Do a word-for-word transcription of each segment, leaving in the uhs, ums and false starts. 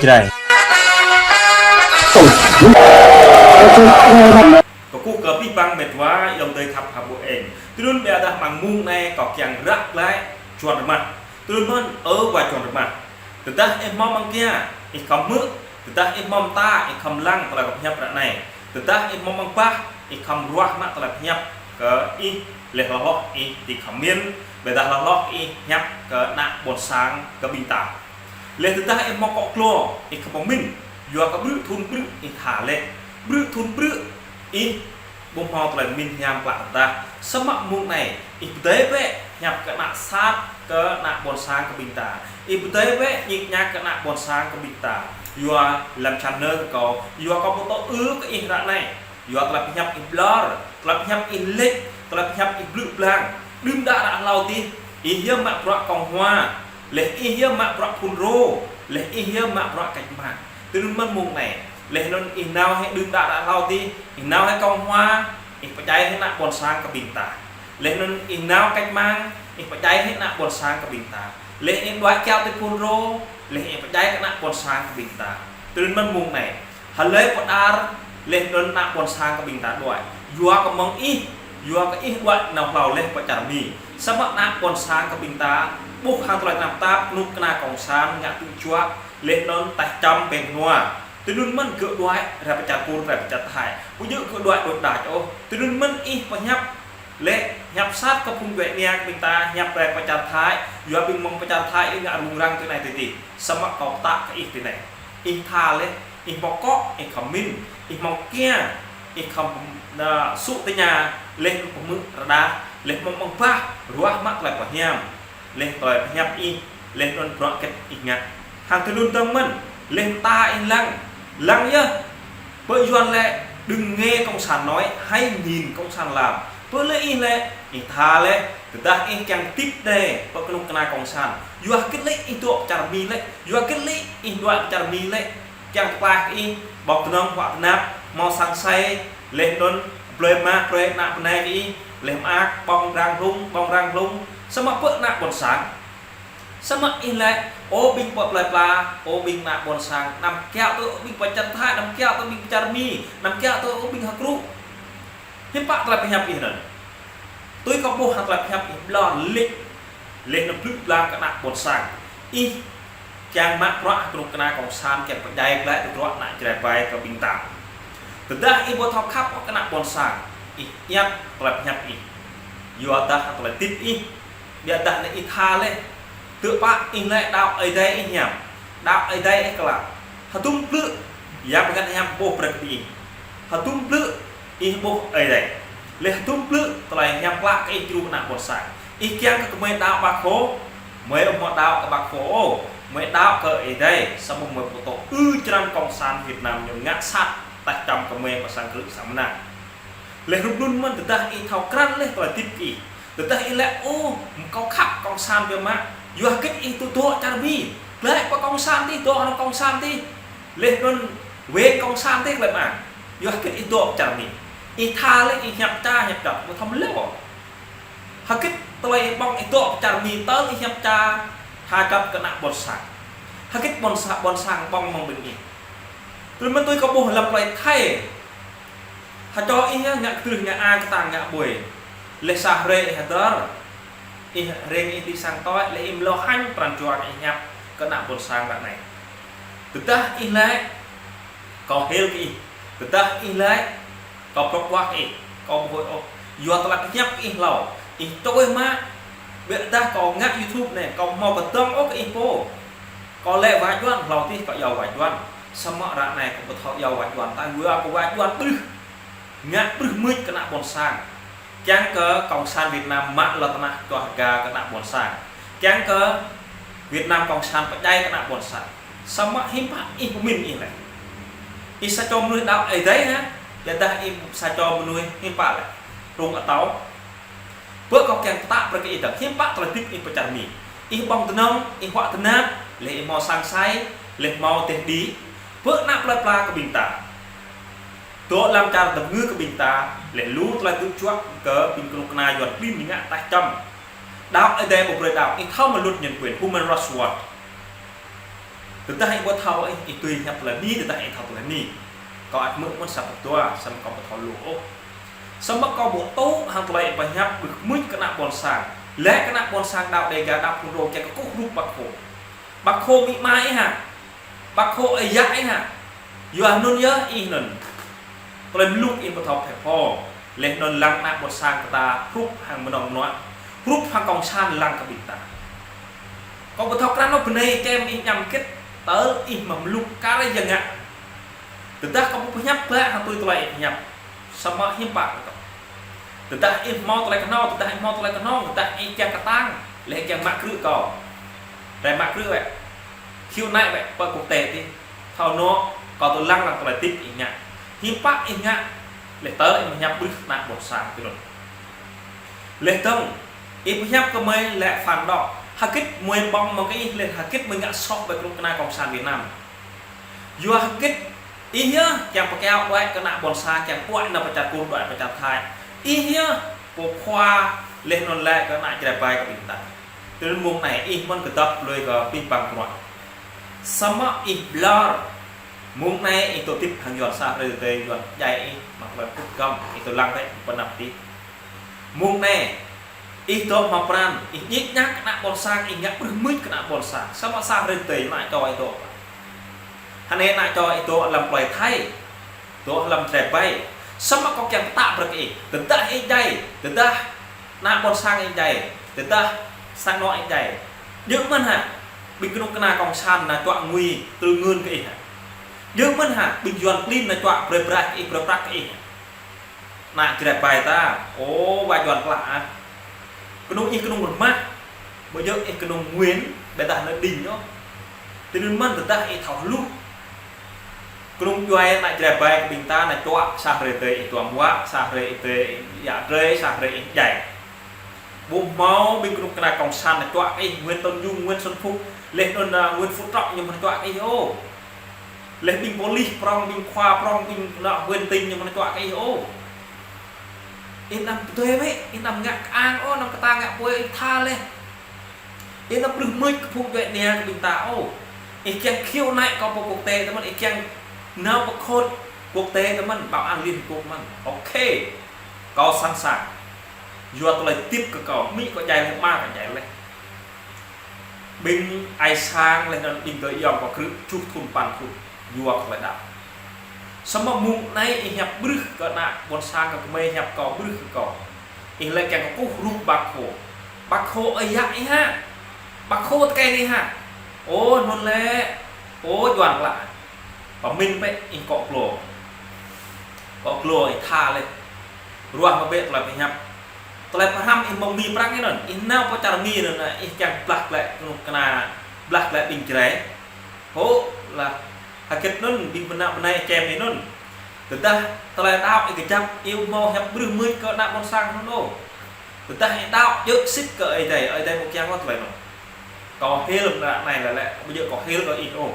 Jrai. Kơkuh kơ abih bang met wa ayŏng adơi khăp hơbô eng. Tui anŭn biă dah mơ̆ng mông anai kâo kiăng ră glaĭ čuăn rơmah. Tui anŭn mơ̆n ơ wa čuăn rơmah. Tơdah ih hmâo mơ̆ng kia, ih khŏm hmư̆. Tơdah ih hmâo mơta, ih khŏm lăng tơlơi kâo pơhiăp ră anai. Tơdah ih hmâo mơ̆ng bah, ih khŏm ruah mă tơlơi pơhiăp kơ ih, laih hloh hloh ih či khŏm min, biă dah hloh hloh ih hiăp kơ ană ƀôn sang kơ ƀing ta. Laih tơdah ih hmâo akŏ glô, ih khŏm pơmin, yua kơ ƀrư̆ thŭn ƀrư̆ ih tha laih. Ƀrư̆ thŭn ƀrư̆ ih ƀu hmâo tơlơi min hiam klă tơdah. Samơ̆ mông anai, ih pơdơi bĕ hiăp kơ ană sat kơ ană ƀôn sang kơ ƀing ta. Ih pơdơi bĕ ñik ñak kơ ană ƀôn sang kơ ƀing ta. Yua lăm čăn nơ kơ kâo, yua kâo pơtô ư kơ ih ră anai. Yua tơlơi pơhiăp ih ƀlŏr, tơlơi pơhiăp ih lĕč, tơlơi pơhiăp ih blư̆ blang. Đưm đă ră hlâo adih, ih yơh mă bruă kông hua, laih ih yơh mă bruă phun rô, laih ih yơh mă bruă kĕč mă. Tui anŭn mơ̆n mông anai, laih anŭn ih nao hĭ đưm đă ră hlâo adih, ih nao hĭ kông hua, ih pơdjai hĭ ană ƀôn sang kơ ƀing ta. Laih anŭn ih nao kĕč mă, ih pơdjai hĭ ană ƀôn sang kơ ƀing ta. Laih ih đuaĭ kiaŏ tui phun rô, laih ih pơdjai kơ ană ƀôn sang kơ ƀing ta. Tui anŭn mơ̆n mông anai, hlơi pơđar, laih anŭn ană ƀôn sang kơ ƀing ta đuaĭ. Yua kơ mơ̆ng ih, yua kơ ih đuaĭ nao hlâo laih pơ čar Mi. Samơ̆ ană ƀôn sang kơ ƀing ta, ƀuh hăng tơlơi tơnap tap, kơnuk kơna kông san, ngă tŭ juă, laih anŭn taih čăm pĕng hnua. Tui anŭn mơ̆n gơ̆ đuaĭ, rai pơ čar Kur, rai pơ čar Thai. Ƀu djơ̆ gơ̆ đuaĭ đôč đač ôh. Tui anŭn mơ̆n ih pơhiăp, laih hiăp sat kơ phung djuai ania kơ ƀing ta, hiăp rai pơ čar Thai, yua ƀing mơ̆ng pơ čar Thai ih ngă rŭng răng tui anai tui adih. Samơ̆ kâo pơtă kơ ih tui anai. Ih tha laih, ih hmâo akŏ, ih khŏm min, ih hmâo kia, ih khŏm, ơ, sŭ tơña, laih pơhmư̆ rơđah, laih mơ̆ng mơ̆ng bah, ruah mă tơlơi pơhiam, laih tơlơi pơhiăp ih, laih anŭn bruă hơget ih ngă. Hăng tui anŭn dơ̆ng mơ̆n, laih mơta ih lăng, lăng yơh. Pơ Yuan lĕ, đừng nghe cộng sản nói, hãy nhìn cộng sản làm. Pơ lĕ ih lĕ, ih tha laih, tơdah ih kiăng tip đe, pơ kơnuk kơna kông san. Yua hơget lĕ ih dŏ pơ čar Mi lĕ, yua hơget lĕ ih đuaĭ pơ čar Mi lĕ. Kiăng tơklaih kơ ih, ƀơ̆ng tơnŏng huă tơnap, hmâo sang sai, laih anŭn, blơi mă, blơi ană bơnai kơ ih, laih mơak, ƀơ̆ng rang hlung, ƀơ̆ng rang hlung, samơ̆ pơ ană ƀôn sang. Samơ̆ ih lĕ, ơ ƀing pơ plơi pla, ơ ƀing ană ƀôn sang, anăm kiaŏ tui ƀing pơ čar Thai, anăm kiaŏ tui ƀing pơ čar Mi, anăm kiaŏ tui ƀing hơkrŭ. Hiư̆m pă tơlơi pơhiăp ih anŭn. Tui kâo ƀuh hăng tơlơi pơhiăp ih ƀlŏr lĕč. Laih anŭn blư̆ blang kơ ană ƀôn sang. Ih kiăng mă bruă kơnuk kơna kông san kiăng pơdjai glaĭ tơdruă ană Jrai ƀai kơ ƀing ta. Tơdah ih ƀu thâo khăp kơ ană ƀôn sang, ih iăt tơlơi pơhiăp ih. Yua dah tơlơi tip ih, biă dah anai ih tha laih. Tơpă ih lĕ đaŏ Ơi Adai ih hiam. Đaŏ Ơi Adai ih klă. Hơdôm blư̆, Yang Bơngăt Hiam ƀuh brơi kơ ih. Hơdôm blư̆, ih ƀuh Ơi Adai. Laih hơdôm blư̆, tơlơi hiam klă kơ ih djru ană ƀôn sang. Ih kiăng kơ gơmơi đaŏ Bác Hồ, gơmơi ƀu hmâo đaŏ kơ Bác Hồ ôh, gơmơi đaŏ kơ Ơi Adai, samơ̆ gơmơi pơtô ư črăn cộng sản Việt Nam ñu ngă sat, taih čăm gơmơi pơ sang krư̆ sang mơnă. Laih hrup anŭn mơ̆n tơdah ih thâo krăn laih tơlơi tip ih. Tơdah ih lĕ, ơ, kâo khăp cộng sản biă mă. Yua hơget ih tŭ dŏ čar Mi. Glaĭ pơ cộng sản adih, dŏ anŏ cộng sản adih. Laih anŭn wĕng cộng sản adih glaĭ mă. Yua hơget ih dŏ čar Mi. Ih tha laih ih hiăp ča, hiăp čăt, ƀu thâo mơlâo. Hơget tơlơi ƀơ̆ng ih dŏ čar Mi tơl ih hiăp ča, ha čăt kơ ană ƀôn sang. Hơget ƀôn sang, ƀôn sang ƀơ̆ng mơ̆ng ƀing ih. Tui mơ̆n tui kâo ƀuh lăm plơi Thai. Hơčô ih ngă kơdrưh ngă a kơtang ngă ƀuê. Laih sa hrơi ih hơdơr. Ih rĕng ih ƀu sang tui, laih ih mlâo hăng pran jua ih hiăp kơ ană ƀôn sang ră anai. Tơdah ih lĕ, kâo hil kơ ih. Tơdah ih lĕ, kâo prŏk wah ih, kâo ƀu huĭ ôh. Yua tơlơi pơhiăp ih hlâo. Ih tui mă, biă dah kâo ngă YouTube anai, kâo hmâo kơdơ̆ng ôh kơ ih pô. Kâo lĕ wa Yuan, hlâo adih kâo iâu wa Yuan. Samơ̆ ră anai kâo ƀu thâo iâu wa Yuan, ta yua kơ wa Yuan ƀrưh. Ngă ƀrưh mưč kơ ană ƀôn sang. Kiăng kơ cộng sản Việt Nam mă lŏn tơnah čoh rơga kơ ană ƀôn sang. Kiăng kơ Việt Nam cộng sản pơdjai kơ ană ƀôn sang. Samơ̆ hiư̆m pă ih pơmĭn ih lĕ. Ih sa čô mơnuih đaŏ Ơi Adai hă? Biă dah ih sa čô mơnuih hiư̆m pă lĕ. Rŭng atâo. Pơ kâo kiăng pơtă brơi kơ ih dơ̆ng. Hiư̆m pă tơlơi tip ih pơ čar Mi. Ih ƀơ̆ng tơnŏng, ih huă tơnap, laih ih hmâo sang sai, laih hmâo teh đĭ. Pơ ană plơi pla kơ ƀing ta. Dŏ lăm čar dơ̆ng ngư kơ ƀing ta, laih lu tơlơi tŭ juă kơ ƀing kơnuk kơna Yuan klin ñu ngă taih čăm. Đaŏ Ơi Adai ƀu brơi đaŏ, ih thâo mơ̆ luật nhân quyền, Human Rights Watch. Tơdah ih ƀu thâo ih, ih tui hiăp tơlơi anai, tơdah ih thâo tơlơi anai. Kâo ăt mơ̆ mơ̆n sa pơtua, samơ̆ kâo ƀu thâo lu ôh. Samơ̆ kâo ƀu tŭ hăng tơlơi ih pơhiăp ƀrưh mưč kơ ană ƀôn sang. Lĕ kơ ană ƀôn sang đaŏ Dêga, đaŏ phun rô, kiăng kơkuh rup Bác Hồ. Bác Hồ amĭ ama ih hă? Bác Hồ ơi yă ih hă? Yua anŭn yơh ih anŭn. Tơlơi mluk ih ƀu thâo phe pho. Laih anŭn lăng ană ƀôn sang kơ ta hrup hăng mơnơ̆ng mơnuă, hrup hăng kông san lăng kơ ƀing ta. Kâo ƀu thâo krăn ôh bơnai čem ih ñăm kĭt, tơl ih mă mluk kar yơh ngă. Tơdah kâo ƀu pơhiăp ƀă hăng tui tơlơi ih pơhiăp, samơ̆ hiư̆m pă kơ kâo. Tơdah ih hmâo tơlơi kơhnâo, tơdah ih hmâo tơlơi kơhnâo, tơdah ih kiăng kơtang, laih kiăng mă krư̆ kâo. Rai mă krư̆ wĕ. Khiếu nại wĕ, pơ quốc tế tih. Thâo anŭn, kâo tŭ lăng lăng tơlơi hơdip ih ngă. Hiư̆m pă ih ngă, laih tơl ih pơhiăp ƀrưh ană ƀôn sang tui anŭn. Laih dơ̆ng, ih pơhiăp kơ mơi lĕ phản động. Hơgĕt mơi ƀơ̆ng mơ̆ng kơ ih, laih hơgĕt mơi ngă soh ƀơi kơnuk kơna kông san Việt Nam. Yua hơgĕt ih yơh kiăng pơkiaŏ đuaĭ kơ ană ƀôn sang, kiăng đuaĭ nao pơ čar Kur, đuaĭ pơ čar Thái. Ih yơh pô khua laih anŭn lĕ kơ ană Jrai ƀai kơ ƀing ta. Tui anŭn mông anai ih mơ̆n kơdŏp lui kơ ƀing ƀăng bruă. Samơ̆ ih ƀlŏr. Mông anai ih dŏ hơdip hăng Yuan sa hrơi tơdơi, Yuan djai ih, mă tơlơi pŭt găm, ih dŏ lăng tĕ pơnăp tih. Mông anai ih dŏ hmâo pran, ih ñik ñak kơ ană ƀôn sang, ih ngă ƀrưh mưč kơ ană ƀôn sang. Samơ̆ sa hrơi tơdơi ană čô ih dŏ. Hơnai ană čô ih dŏ lăm plơi Thái, dŏ lăm Jrai ƀai. Samơ̆ kâo kiăng pơtă brơi kơ ih. Tơdah ih djai, tơdah ană ƀôn sang ih djai, tơdah sang anŏ ih djai, djơ̆ mơ̆n hă ƀing kơnuk kơna kông san nao čuă ngui trư ngưn kơ ih hă? Djơ̆ mơ̆n hă ƀing Yuan klin nao čuă brơi braih kơ ih, brơi prăk kơ ih hă? Ană Jrai ƀai ta, ơ wa Yuan klă ah. Kơnung ih kơnung rơmah, ƀu djơ̆ ih kơnung Nguyễn, ƀôdah ană Đinh ôh. Tui anŭn mơ̆n tơdah ih thâo hluh. Kơnung djuai ană Jrai ƀai kơ ƀing ta nao čuă sa hrơi tơdơi ih tuăm wă, sa hrơi ih tơdơi ih yă drơi, sa hrơi ih djai. Ƀu hmâo ƀing kơnuk kơna kông san nao čuă kơ ih, Nguyễn Tấn Dũng, Nguyễn Xuân Phúc, laih anŭn, a, Nguyễn Phú Trọng ñu mơ̆n čuă kơ ih ôh. Laih ƀing pôlis prŏng, ƀing khua prŏng, ƀing ană huyện tỉnh ñu mơ̆n čuă kơ ih ôh. Ih anăm pơdơi wĕ, ih anăm ngă kơang ôh, anăm kơtang ngă pui ih tha laih. Ih anăm ƀrưh mưč kơ phung djuai ania kơ ƀing ta ôh. Ih kiăng khiếu nại kâo pơ quốc tế tơ mơ̆n, ih kiăng nao pơ khối quốc tế tơ mơ̆n, bảo an Liên Hợp Quốc mơ̆n. Ok. Kâo sẵn sàng. Yua tơlơi hơdip kơ kâo, amĭ kâo djai laih, ama kâo djai laih. Ƀing ai sang laih anŭn ƀing gơ̆ ayŏng kâo krư̆ tơjuh thŭn păn thŭn, yua kơ tơlơi đaŏ. Samơ̆ mông anai ih hiăp ƀrưh kơ ană ƀôn sang kơ gơmơi, hiăp kâo ƀrưh kơ kâo. Ih lĕ kiăng kơkuh rup Bác Hồ. Bác Hồ ơi yă ih hă? Bác Hồ tơkai ih hă? Ơ, anŭn lĕ, ơ, Yuan klă. Pơmĭn bĕ ih kŏ glô. Kŏ glô ih tha laih. Ruah mă bĕ tơlơi pơhiăp. Tơlơi pơhrăm ih mơ̆ng Mi Prăng ih anŭn. Ih nao pơ čar Mi anŭn, ih kiăng blah glaĭ kơnuk kơna, blah glaĭ ƀing Jrai. Hơ, lah, hơgĕt anŭn ƀing bơna bơnai čem ih anŭn. Tơdah tơlơi đaŏ ih kơjăp, ih ƀu hmâo hiăp ƀrưh mưč kơ ană ƀôn sang anŭn ôh. Tơdah ih đaŏ djơ̆ sĭt kơ Ơi Adai, Ơi Adai ƀu kiăng kơ tơlơi anŭn. Kâo hil ană anai lĕ, lĕ, ƀu djơ̆ kâo hil kơ ih ôh.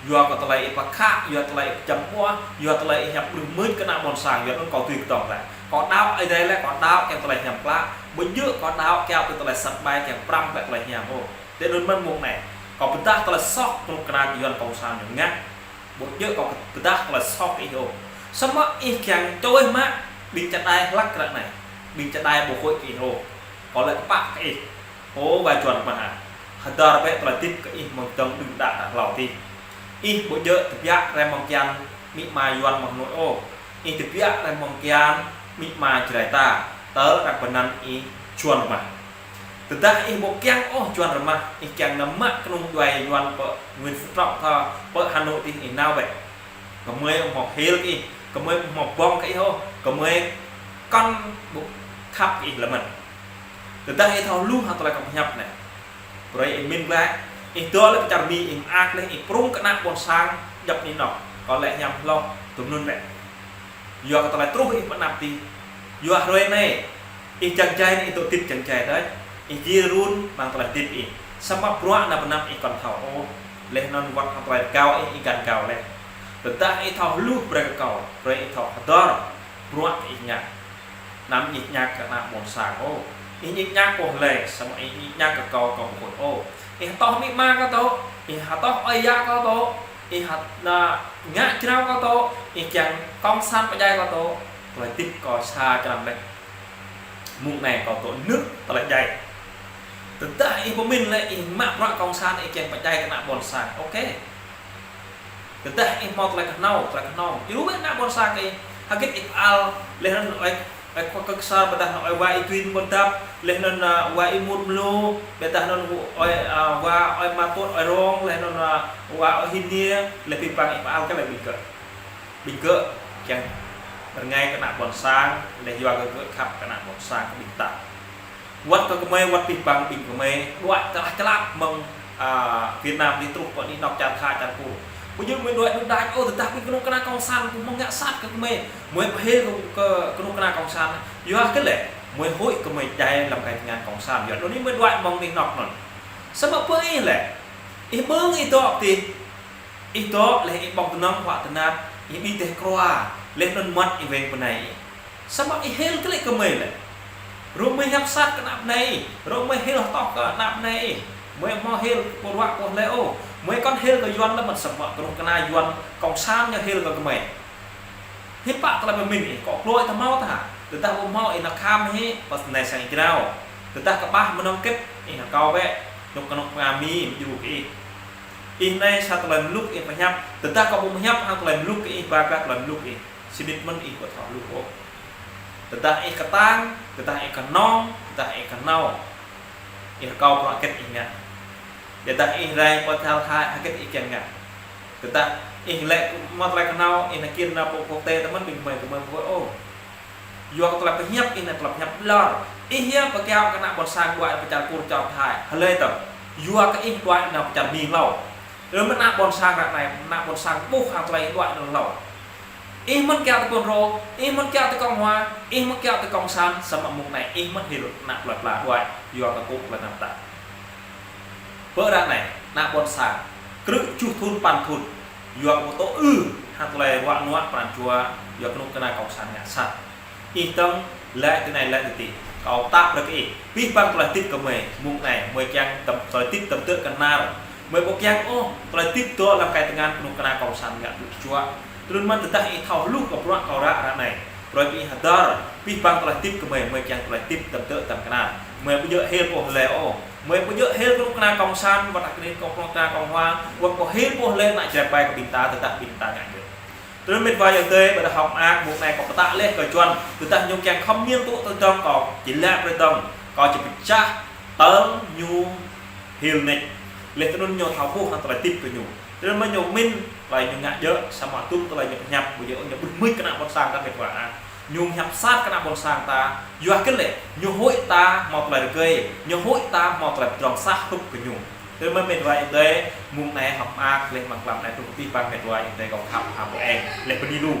Yua kơ tơlơi ih pơkă, yua tơlơi ih pơčăm ƀuah, yua tơlơi ih hiăp ƀrưh mưč kơ ană ƀôn sang, yua anŭn kâo tui kơdŏng lĕ. Kâo đaŏ Ơi Adai lĕ, kâo đaŏ kiăng tơlơi hiam klă. Ƀu djơ̆ kâo đaŏ kiăng tui tơlơi sat ƀai, kiăng pơrăm glaĭ tơlơi hiam ôh. Tui anŭn mơ̆n mông anai. Kâo pơdah tơlơi soh kơnuk kơna kơ Yuan kông san ñu ngă. Ƀu djơ̆ kâo pơdah tơlơi soh kơ ih ôh. Samơ̆ ih kiăng čuh mă ƀing čơđai hlăk ră anai. Ƀing čơđai ƀu huĭ kơ ih ôh. Kâo lĕ kơpă kơ ih. Ơ wa Yuan mơha. Hơdơr bĕ tơlơi hơdip kơ ih mơ̆ng dơ̆ng đưm đă đă hlâo tih. Ih ƀu djơ̆ tơbiă rai mơ̆ng kian amĭ ama Yuan mơ̆ng Hà Nội ôh. Ih tơbiă rai mơ̆ng kian amĭ ama Jrai ta. Tơl arăng pơanăn ih Yuan mơha. Tơdah ih ƀu kiăng ôh Yuan rơmah, ih kiăng nao mă kơnung djuai Yuan pơ Nguyễn Phú Trọng thâo, pơ Hà Nội tih ih nao bĕ. Gơmơi ƀu hmâo hil kơ ih, gơmơi ƀu hmâo ƀơ̆ng kơ ih ôh, gơmơi kŏn ƀu khăp kơ ih lơi mơ̆n. Tơdah ih thâo hluh hăng tơlơi kâo pơhiăp anai. Brơi ih mĭn glaĭ, ih dŏ lĕ pơ čar Mi, ih mơak laih, ih prŭng kơ ană ƀôn sang djŏp anih anŏ. Kâo lĕ hiam hloh, tui anŭn lĕ. Yua kơ tơlơi truh ih pơanăp tih. Yua hrơi anai, ih jăng jai anai, ih dŏ hơdip jăng jai đôč. Ih gir run amăng tơlơi hơdip ih. Samơ̆ bruă ană bơnăp ih kŏn thâo ôh. Laih anŭn wơ̆t hăng tơlơi rơgao ih, ih găn rơgao laih. Tơdah ih thâo hluh brơi kơ kâo, brơi ih thâo hơdơr bruă kơ ih ngă. Anăm ñik ñak kơ ană ƀôn sang ôh. Ih ñik ñak kơ hlơi, samơ̆ ih ñik ñak kơ kâo, kâo ƀu huĭ ôh. Ih tŏh amĭ ama kâo tŏ, Ih hơtŏh ơi yă kâo tŏ, ih hă-, na, ngă jrao kâo tŏ, ih kiăng kông san pơdjai kâo tŏ, tơlơi hơdip kâo sa črăn lĕ. Mông anai kâo tŏ nưh tơlơi djai. Tơdah ih pơmĭn lĕ ih mă bruă kông san ih kiăng pơdjai kơ ană ƀôn sang. Ôkê. Tơdah ih hmâo tơlơi kơhnâo, tơlơi kơhnâo. Ih ruai ană ƀôn sang ih. Hơget ih pơal, leh anŭn ơi, ơi kơ-, kơkơsar, ƀôdah anŭn ơi wa Y Tuin Ƀuôn Dap, leh anŭn, a, wa Y Mut Mlô, ƀôdah anŭn ơi, a, wa ơi Matut, ơi Rong, leh anŭn, a, wa ơi Hin Niê, leh ƀing păng ih pơal kơ lĕ ƀing gơ̆. Ƀing gơ̆ kiăng rơngai kơ ană ƀôn sang, leh yua kơ gơ̆ khăp kơ ană ƀôn sang kơ ƀing ta. Wơ̆t kơ gơmơi, wơ̆t ƀing păng ƀing gơmơi, đuaĭ tơlah čơlăp mơ̆ng, a, Việt Nam dih truh pơ anih anŏ čar Thai, čar Kur. Ƀu djơ̆ gơmơi đuaĭ đuaĭ đač, ôh, tơdah ƀing kơnuk kơna kông san, ƀu mơ̆ng ngă sat kơ gơmơi. Gơmơi pơhil kơ, kơ kơnuk kơna kông san. Yua kơ lĕ, gơmơi huĭ gơmơi djai lăm kai tơngan kông san. Yua anŭn gơmơi đuaĭ mơ̆ng anih anŏ anŭn. Samơ̆ pơ ih lĕ, ih ƀơ̆ng ih dŏ dih, ih dŏ leh ih ƀơ̆ng tơnŏng huă tơnap, ih ƀing teh krua, leh anŭn mơmŏt ih weng bơnai ih. Samơ̆ ih hil kơ lĕ gơmơi lĕ. Rŏ gơmơi hiăp sat kơ ană bơnai ih, rŏ gơmơi hil hơtŏh kơ ană bơnai ih. Gơmơi hmâo hil pô ruă pô hlơi ôh. Gơmơi kŏn hil kơ Yuan lĕ mơ̆n, samơ̆ kơnuk kơna Yuan kông san ñu hil kơ gơmơi. Hiư̆m pă tơlơi pơmĭn ih, kâo plơi tơhmâo tah. Tơdah ƀu hmâo ih nao kham hĭ, pơ anai sang ih jrao. Tơdah kơƀah mơnơ̆ng kĕt, ih nao kâo bĕ, kơnuk kơna Mi mơdjru kơ ih. Ih anai sa tơlơi mluk ih pơhiăp, tơdah kâo ƀu pơhiăp hăng tơlơi mluk kơ ih, ba kơ tơlơi mluk ih. Sĭt mơ̆n ih ƀu thâo hluh ôh. Tơdah ih kơtang, tơdah ih kơnơ̆ng, tơdah ih kơhnâo, ih rơkâo bruă hơget ih ngă. Tơdah ih rai pơ čar Thai, hơget ih kiăng ngă. Tơdah ih lĕ mă tơlơi kơhnâo, ih nao kiăng nao pơ quốc tế tơmơ̆n ƀing gơmơi, gơmơi ƀu ôh. Yua kơ tơlơi pơhiăp ih anai tơlơi pơhiăp ƀlŏr. Ih yơh pơkiaŏ kơ ană ƀôn sang đuaĭ pơ čar Kur čar Thai. Hlơi tơ̆. Yua kơ ih đuaĭ nao pơ čar Mi hlâo. Rơmơ̆n ană ƀôn sang ră anai, ană ƀôn sang ƀuh hăng tơlơi đuaĭ nao hlâo. Ih mơ̆n kiaŏ tui kơnrô, ih mơ̆n kiaŏ tui kông hua, ih mơ̆n kiaŏ tui kông san, samơ̆ mông anai ih mơ̆n hil ană plơi pla đuaĭ, yua kơ kŭ plơi anăp ta. Pơ ră anai, ană ƀôn sang, krư̆ tơjuh thŭn păn thŭn, yua kơ ƀu tŏ ư, hăng tơlơi ruă nuă pran jua, yua kơnuk kơna kông san ngă sat. Ih tơ̆ng, lĕ tui anai lĕ tui adih. Kâo pơtă brơi kơ ih. Abih bang tơlơi hơdip gơmơi, mông anai, gơmơi kiăng tơm-, tơlơi hơdip tơm tơ̆ kơnar. Gơmơi ƀu kiăng ôh, tơlơi hơdip dŏ lăm kai tơngan kơnuk kơna kông san ngă tŭ čuă. Tui anŭn mơ̆n tơdah ih thâo hluh kơ bruă kâo ră ră anai. Brơi ƀing ih hơdơr, abih bang tơlơi hơdip gơmơi, gơmơi kiăng tơlơi hơdip tơm tơ̆ tơm kơnar. Gơmơi ƀu djơ̆ hil pô hlơi ôh. Gơmơi ƀu djơ̆ hil kơnuk kơna kông san, wơ̆t kơnuk kơna kông hua, wơ̆t ƀu hil pô hlơi ană Jrai ƀai kơ ƀing ta tơdah ƀing ta ngă djơ̆. Tui anŭn met wa ayŏng adơi, ƀôdah hŏk mơak, mông anai kâo pơtă leh kơ Yuan, tơdah ñu kiăng khŏm mĭn tŭ tơdơ̆ng kâo, či lăi brơi dơ̆ng, kâo či pơčah tơl ñu hil nač. Leh tui anŭn ñu thâo ƀuh hăng tơlơi hơdip kơ ñu. Tui anŭn mơ̆n ñu mĭn, tơlơi ñu ngă djơ̆, samơ̆ tŭm tơlơi ñu pơhiăp, ƀu djơ̆ ñu ƀu mưč kơ ană ƀôn sang ta met wa ah. Ñu hiăp sat kơ ană ƀôn sang ta, yua kơ lĕ, ñu huĭ ta hmâo tơlơi rơgơi, ñu huĭ ta hmâo tơlơi pơdrŏng sah hrup kơ ñu. Tui anŭn mơ̆n met wa ayŏng adơi, mông anai hŏk mơak, leh mơ̆ng tlam anai truh abih bang met wa ayŏng adơi kâo khăp hăng pô eng, leh bơni lu.